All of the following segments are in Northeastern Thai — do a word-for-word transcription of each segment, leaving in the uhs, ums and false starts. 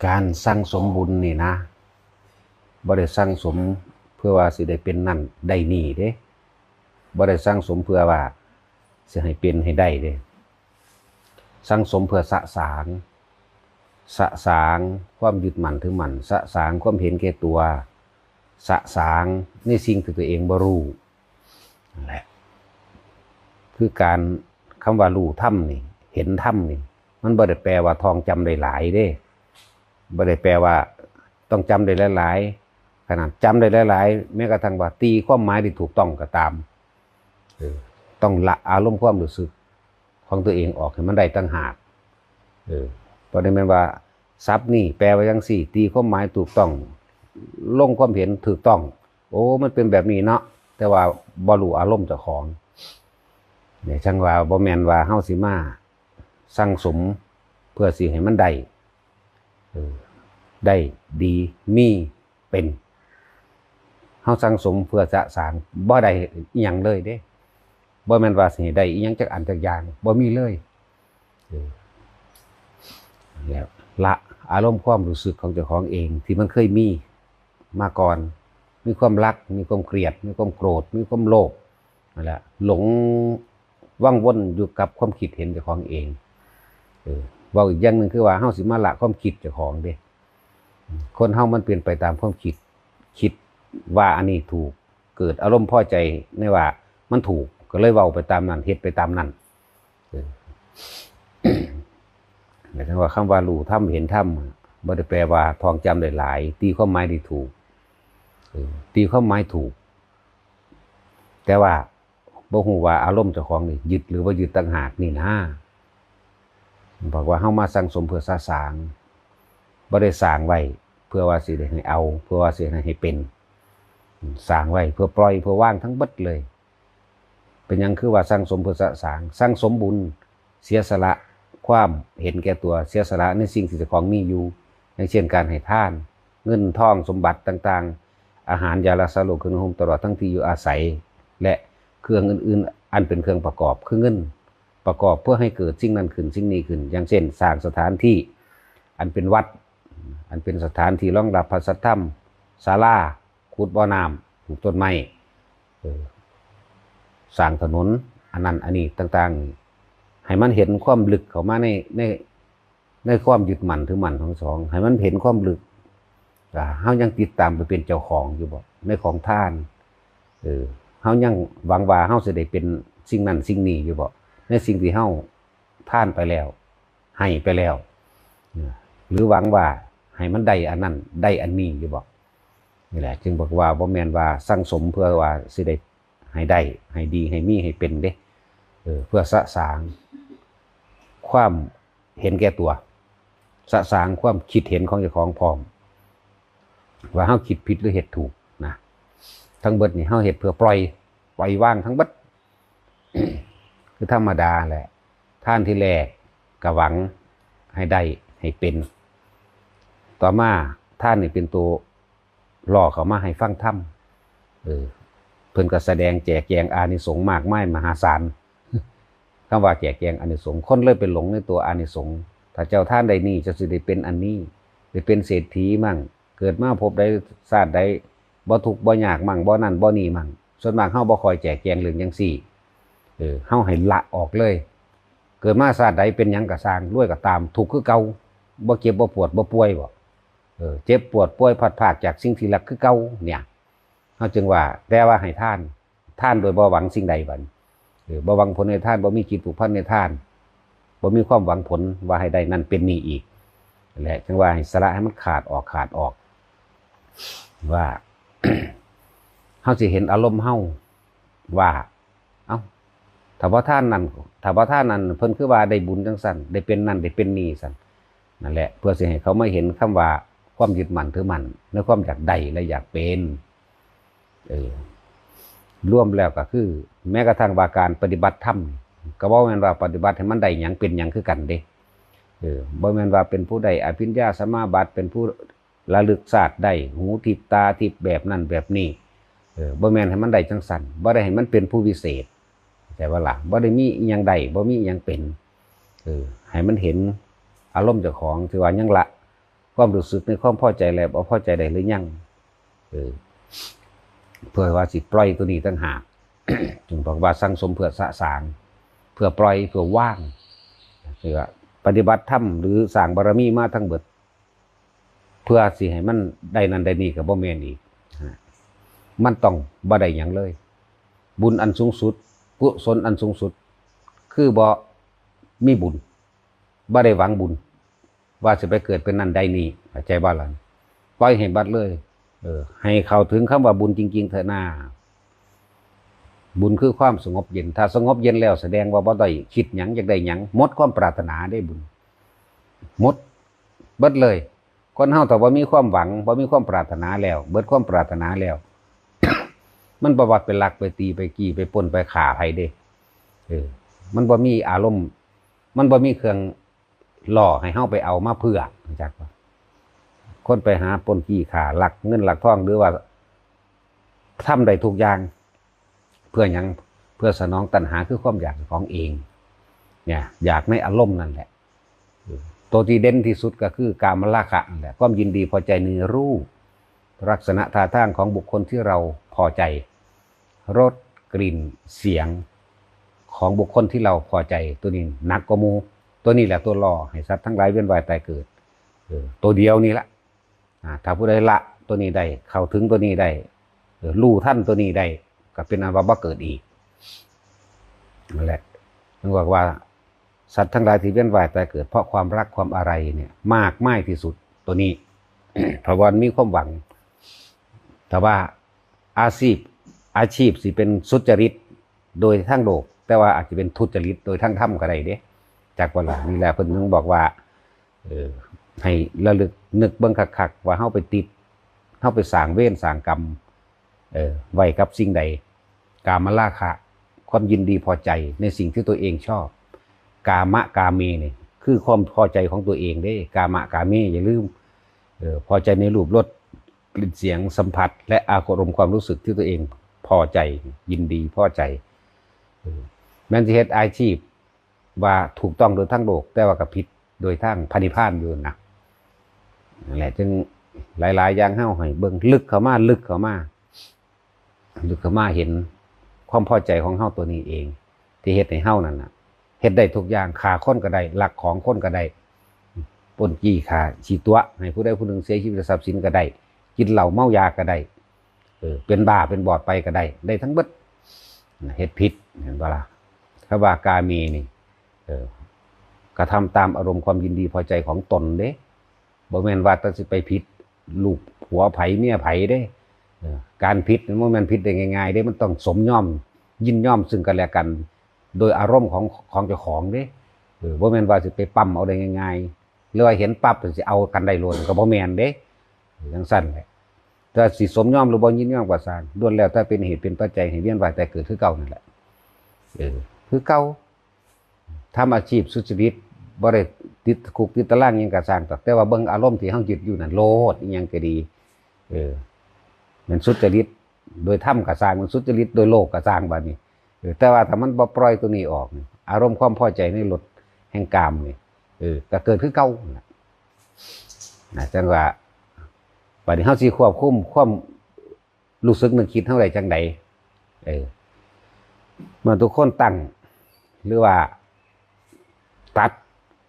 การสั่งสมบุญนี่นะ บ่ได้สั่งสมเพื่อว่าสิได้เป็นนั่นได้นี่เด้ บ่ได้สั่งสมเพื่อว่าสิให้เป็นให้ได้เด้ สั่งสมเพื่อสะสาง สะสางความยึดมั่นถือมั่น สะสางความเห็นแก่ตัว สะสางในสิ่งที่ตัวเองบ่รู้ นั่นแหละ คือการ คำว่ารู้ธรรมนี่ เห็นธรรมนี่ มันบ่ได้แปลว่าท่องจำได้หลายเด้ บ่ได้แปลว่าต้องจำได้หลายๆ ขนาดจำได้หลายๆ แม้กระทั่งว่าตีความหมายได้ถูกต้องก็ตาม เออ ต้องละอารมณ์ความรู้สึกของตัวเองออกให้มันได้ต่างหาก เออ บ่ได้แม่นว่า ศัพท์นี่แปลว่าจั่งซี้ ตีความหมายถูกต้อง ลงความเห็นถูกต้อง โอ้ มันเป็นแบบนี้เนาะ แต่ว่าบ่รู้อารมณ์เจ้าของ เนี่ย จั่งว่าบ่แม่นว่าเฮาสิมาสั่งสมเพื่อสิให้มันได้ เออ ได้ดี มี เป็น เฮาสั่งสมเพื่อสะสาง บ่ได้อิหยังเลยเด้ บ่แม่นว่าสิให้ได้อิหยังจักอันจักอย่าง บ่มีเลย เออ แล้วละอารมณ์ความรู้สึกของเจ้าของเองที่มันเคยมีมาก่อน มีความรัก มีความเกลียด มีความโกรธ มีความโลภ นั่นแหละ หลงวังวนอยู่กับความคิดเห็นเจ้าของเอง เออ เว้าอีกอย่างหนึ่งคือว่าเฮาสิมาละความคิดเจ้าของเด้ คนเฮามันเปลี่ยนไปตามความคิด คิดว่าอันนี้ถูก เกิดอารมณ์พอใจในว่ามันถูก ก็เลยเว้าไปตามนั้น เฮ็ดไปตามนั้น เออ หมายถึงว่าคำว่ารู้ธรรมเห็นธรรม บ่ได้แปลว่าท่องจำได้หลาย ตีความหมายได้ถูก เออ ตีความหมายถูก แต่ว่าบ่ฮู้ว่าอารมณ์เจ้าของนี่ยึดหรือบ่ยึดต่างหากนี่นะ บอกว่าเฮามาสั่งสมเพื่อสะสาง บ่ได้สร้างไว้เพื่อว่าสิได้ให้เอา เพื่อว่าสิให้เป็น สร้างไว้เพื่อปล่อย เพื่อวางทั้งเบิดเลย เป็นหยังคือว่าสั่งสมเพื่อสะสาง สั่งสมบุญ เสียสละความเห็นแก่ตัว เสียสละในสิ่งที่เจ้าของมีอยู่ อย่างเช่นการให้ทาน เงินทองสมบัติต่างๆ อาหารยารักษาโรค เครื่องนุ่งห่ม ตลอดทั้งที่อยู่อาศัย และเครื่องอื่นๆ อันเป็นเครื่องประกอบ คือเงินประกอบเพื่อให้เกิดสิ่งนั้นขึ้น สิ่งนี้ขึ้น อย่างเช่น สร้างสถานที่อันเป็นวัด อันเป็นสถานที่รองรับพระสัทธรรม ศาลา ขุดบ่อน้ำ ปลูกต้นไม้ เออ สร้างถนน อันนั้นอันนี้ต่างๆ ให้มันเห็นความลึกเข้ามาใน ใน ในความยึดมั่นถือมั่นของสอง ให้มันเห็นความลึก อ่า เฮายังติดตามไปเป็นเจ้าของอยู่บ่ ในของทาน เออ เฮายังหวังว่าเฮาสิได้เป็นสิ่งนั้นสิ่งนี้อยู่บ่ ในสิ่งที่เฮาทานไปแล้ว ให้ไปแล้ว เออ หรือหวังว่าให้มันได้อันนั้น ได้อันนี้อยู่บ่ นี่แหละ จึงบอกว่าบ่แม่นว่าสั่งสมเพื่อว่าสิได้ให้ได้ ให้ดี ให้มี ให้เป็นเด้ เออ เพื่อสะสางความเห็นแก่ตัว สะสางความคิดเห็นของเจ้าของพร้อม ว่าเฮาคิดผิดหรือเฮ็ดถูกนะ ทั้งเบิดนี่เฮาเฮ็ดเพื่อปล่อย ปล่อยวางทั้งเบิด คือธรรมดาแหละ ทานที่แรกก็หวังให้ได้ ให้เป็น ต่อมาทานนี่เป็นตัวหล่อเข้ามาให้ฟังธรรม เออ เพิ่นก็แสดงแจกแจงอานิสงส์มากมายมหาศาล คำว่าแจกแจงอานิสงส์ คนเลยไปหลงในตัวอานิสงส์ ถ้าเจ้าทานได้นี่ เจ้าสิได้เป็นอันนี้ ได้เป็นเศรษฐีมั่ง เกิดมาภพใดชาติใด บ่ทุกข์บ่ยากมั่ง บ่นั่นบ่นี่มั่ง ส่วนมากเฮาบ่ค่อยแจกแจงเรื่องจั่งซี้ เออ เฮาให้ละออกเลย เกิดมาชาติใดเป็นหยังก็ซ่าง รวยก็ตาม ทุกข์คือเก่า บ่เจ็บบ่ปวดบ่ป่วยบ่ เออ เจ็บปวดป่วยพลัดพรากจากสิ่งที่รักคือเก่า เนี่ย เฮาจึงว่า แต่ว่าให้ทาน ทานโดยบ่หวังสิ่งใดบัดนี้ เออ บ่หวังผลในทาน บ่มีจิตผูกพันในทาน บ่มีความหวังผลว่าให้ได้นั่นเป็นนี่อีก นั่นแหละ จึงว่าให้สละให้มันขาดออก ขาดออก ว่า เฮาสิเห็นอารมณ์เฮาว่า เอ้า ถ้าบ่ทานนั่น ถ้าบ่ทานนั่น เพิ่นคือว่าได้บุญจั่งซั่น ได้เป็นนั่น ได้เป็นนี่ซั่น นั่นแหละ เพื่อสิให้เขามาเห็นคำว่าความยึดมั่นถือมั่น ในความอยากได้และอยากเป็น เออ รวมแล้วก็คือ แม้กระทั่งว่าการปฏิบัติธรรม ก็บ่แม่นว่าปฏิบัติให้มันได้หยังเป็นหยังคือกันเด้ เออ บ่แม่นว่าเป็นผู้ได้อภิญญาสมาบัติ เป็นผู้ระลึกชาติได้ หูทิพย์ตาทิพย์แบบนั้นแบบนี้ เออ บ่แม่นให้มันได้จั่งซั่น บ่ได้ให้มันเป็นผู้วิเศษ เข้าใจบ่ล่ะ บ่ได้มีอิหยังได้ บ่มีอิหยังเป็น เออ ให้มันเห็นอารมณ์เจ้าของที่ว่ายังละ ความรู้สึกในความพอใจและบ่พอใจได้หรือยัง เออ เพื่อว่าสิปล่อยตัวนี้ต่างหาก จึงบอกว่าสั่งสมเพื่อสะสาง เพื่อปล่อย เพื่อวาง คือว่าปฏิบัติธรรมหรือสร้างบารมีมาทั้งเบิด เพื่อสิให้มันได้นั่นได้นี่ก็บ่แม่นอีก มันต้องบ่ได้หยังเลย บุญอันสูงสุด กุศลอันสูงสุด คือบ่มีบุญ บ่ได้หวังบุญ ว่าสิไปเกิดเป็นนั่นได้นี่ เข้าใจบ่ล่ะ ปล่อยให้เบิดเลย เออ ให้เข้าถึงคำว่าบุญจริงๆ เถอะนา บุญคือความสงบเย็น ถ้าสงบเย็นแล้วแสดงว่าบ่ได้คิดหยัง อยากได้หยัง หมดความปรารถนาได้บุญ หมด เบิดเลย คนเฮาถ้าบ่มีความหวัง บ่มีความปรารถนาแล้ว เบิดความปรารถนาแล้ว มันบ่ว่าไปลักไปตีไปจี้ไปปล้นไปฆ่าไผเด้ เออ มันบ่มีอารมณ์ มันบ่มีเครื่องหล่อให้เฮาไปเอามาเพื่อ รู้จักบ่ คนไปหาปล้นจี้ฆ่า ลักเงินลักทอง หรือว่าทำได้ทุกอย่าง เพื่อหยัง เพื่อสนองตัณหาคือความอยากของเอง เนี่ย อยากในอารมณ์นั่นแหละ เออ ตัวที่เด่นที่สุดก็คือกามราคะนั่นแหละ ความยินดีพอใจในรูป ลักษณะท่าทางของบุคคลที่เราพอใจ รส กลิ่น เสียง ของบุคคลที่เราพอใจ ตัวนี้หนักกว่าหมู่ ตัวนี้แหละตัวหล่อให้สัตว์ทั้งหลายเวียนว่ายตายเกิด เออ ตัวเดียวนี่ละ อ่า ถ้าผู้ใดละตัวนี้ได้ เข้าถึงตัวนี้ได้ เออ รู้ทันตัวนี้ได้ ก็เป็นอันว่าบ่เกิดอีก นั่นแหละ ถึงบอกว่า สัตว์ทั้งหลายที่เวียนว่ายตายเกิด เพราะความรักความอะไรเนี่ย มากมายที่สุด ตัวนี้ เพราะว่ามีความหวัง แต่ว่าอาชีพ อาชีพสิเป็นสุจริตโดยทางโลก แต่ว่าอาจจะเป็นทุจริตโดยทางธรรมก็ได้เด้ จักบ่ล่ะ นี่แหละเพิ่นถึงบอกว่า เออ ให้ระลึกนึกเบิ่งคักๆ ว่าเฮาไปติด เฮาไปสร้างเวรสร้างกรรม เออ ไว้กับสิ่งใด กามราคะ ความยินดีพอใจในสิ่งที่ตัวเองชอบ กามะกาเมนี่ คือความพอใจของตัวเองเด้ กามะกาเม อย่าลืม เออ พอใจในรูป รส กลิ่น เสียง สัมผัส และอารมณ์ความรู้สึกที่ตัวเองพอใจ ยินดีพอใจ เออ แม้นสิเฮ็ดอาชีพว่าถูกต้องโดยทางโลก แต่ว่าก็ผิดโดยทางพระนิพพานอยู่นะ นั่นแหละ จึงหลายๆ อย่างเฮาให้เบิ่งลึกเข้ามา ลึกเข้ามา ลึกเข้ามาเห็นความพอใจของเฮาตัวนี้เอง ที่เฮ็ดให้เฮานั่นน่ะ เฮ็ดได้ทุกอย่าง ฆ่าคนก็ได้ ลักของคนก็ได้ ปล้นจี้ฆ่า สิตั๋วให้ผู้ใดผู้หนึ่งเสียชีวิต ทรัพย์สินก็ได้ กินเหล้าเมายาก็ได้ เออ เป็นบ้าเป็นบอดไปก็ได้ ได้ทั้งเบิด เฮ็ดผิด เห็นบ่ล่ะ คำว่ากาเมนี่ เออ กระทำตามอารมณ์ความยินดีพอใจของตนเด้ บ่แม่นว่าแต่สิไปผิดลูกผัวไผเมียไผเด้ เออ การผิดมันบ่แม่นผิดได้ง่ายๆเด้ มันต้องสมยอมยินยอมซึ่งกันและกัน โดยอารมณ์ของของเจ้าของเด้ เออ บ่แม่นว่าสิไปปั๊มเอาได้ง่ายๆ หรือว่าเห็นปั๊บสิเอากันได้โลด ก็บ่แม่นเด้ จั่งซั้นแหละ แต่สิสมยอมหรือบ่ยินยอมก็ซ่าง ล้วนแล้วแต่เป็นเหตุเป็นปัจจัยให้เวียนว่ายตายเกิดคือเก่านั่นแหละ เออ คือเก่า ทำอาชีพสุจริต บ่ได้ติดคุกติดตารางหยังก็ซ่าง แต่ว่าเบิ่งอารมณ์ที่เฮายึดอยู่นั่นโลด อิหยังก็ดี เออ มันสุจริตโดยธรรมก็ซ่าง มันสุจริตโดยโลกก็ซ่าง บัดนี้ เออ แต่ว่าถ้ามันบ่ปล่อยตัวนี้ออกนี่ อารมณ์ความพอใจในรสแห่งกามนี่ เออ ก็เกิดคือเก่านั่นล่ะ นะ จั่งว่า บัดนี้เฮาสิควบคุมความรู้สึกนึกคิดเฮาได้จั่งใด เออ เมื่อทุกคนตั้ง หรือว่า ตัด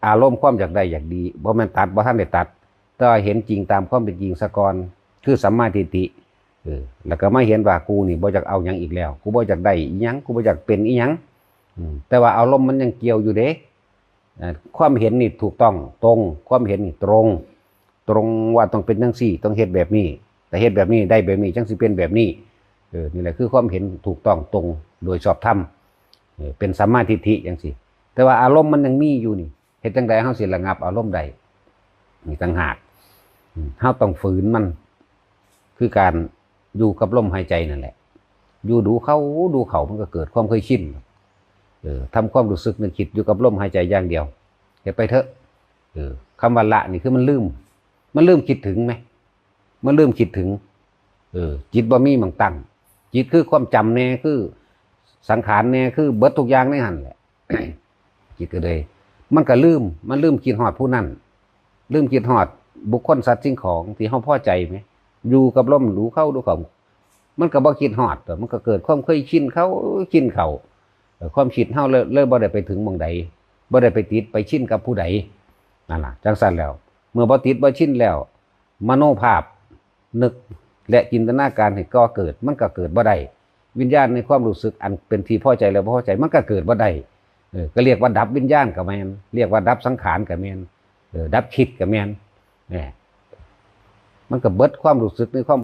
อารมณ์ความอยากได้อยากดี บ่แม่นตัด บ่ทันได้ตัด แต่ว่าเห็นจริงตามความเป็นจริงซะก่อน คือสัมมาทิฏฐิ เออ แล้วก็มาเห็นว่ากูนี่บ่อยากเอาหยังอีกแล้ว กูบ่อยากได้อิหยัง กูบ่อยากเป็นอิหยัง อืม แต่ว่าอารมณ์มันยังเกี่ยวอยู่เด้ เอ่อ ความเห็นนี่ถูกต้อง ตรง ความเห็นนี่ตรง ตรงว่าต้องเป็นจั่งซี้ ต้องเฮ็ดแบบนี้ แต่เฮ็ดแบบนี้ได้แบบนี้ จั่งสิเป็นแบบนี้ เออ นี่แหละคือความเห็นถูกต้องตรงโดยชอบธรรม เออ เป็นสัมมาทิฏฐิจั่งซี้ แต่ว่าอารมณ์มันยังมีอยู่นี่ เฮ็ดจั่งใดเฮาสิระงับอารมณ์ได้ นี่ต่างหาก อืม เฮาต้องฝืนมัน คือการอยู่กับลมหายใจนั่นแหละ อยู่ดูเข้าดูเข้ามันก็เกิดความเคยชิน เออ ทำความรู้สึกนึกคิดอยู่กับลมหายใจอย่างเดียว เฮ็ดไปเถอะ เออ คำว่าละนี่คือมันลืม มันลืมคิดถึงไหม มันลืมคิดถึง เออ จิตบ่มีหม่องตั้ง จิตคือความจำแน่ คือสังขารแน่ คือเบิดทุกอย่างในหั่นแหละ จิตก็เลย มันก็ลืม มันลืมคิดฮอดผู้นั้น ลืมคิดฮอด บุคคลสัตว์สิ่งของที่เฮาพอใจไหม อยู่กับลมดูเข้าดูเข้า มันก็บ่คิดฮอด มันก็เกิดความเคยชินเข้า ชินเข้า เอ่อ ความคิดเฮาเลย เลยบ่ได้ไปถึงหม่องใด บ่ได้ไปติดไปชินกับผู้ใด นั่นล่ะ จั่งซั้นแล้ว เมื่อบ่ติดบ่ชินแล้ว มโนภาพนึกและจินตนาการให้ก่อเกิด มันก็เกิดบ่ได้ วิญญาณในความรู้สึกอันเป็นที่พอใจและบ่พอใจ มันก็เกิดบ่ได้ เออ ก็เรียกว่าดับวิญญาณก็แม่น เรียกว่าดับสังขารก็แม่น เออ ดับคิดก็แม่น เนี่ย มันก็เบิดความรู้สึกในความ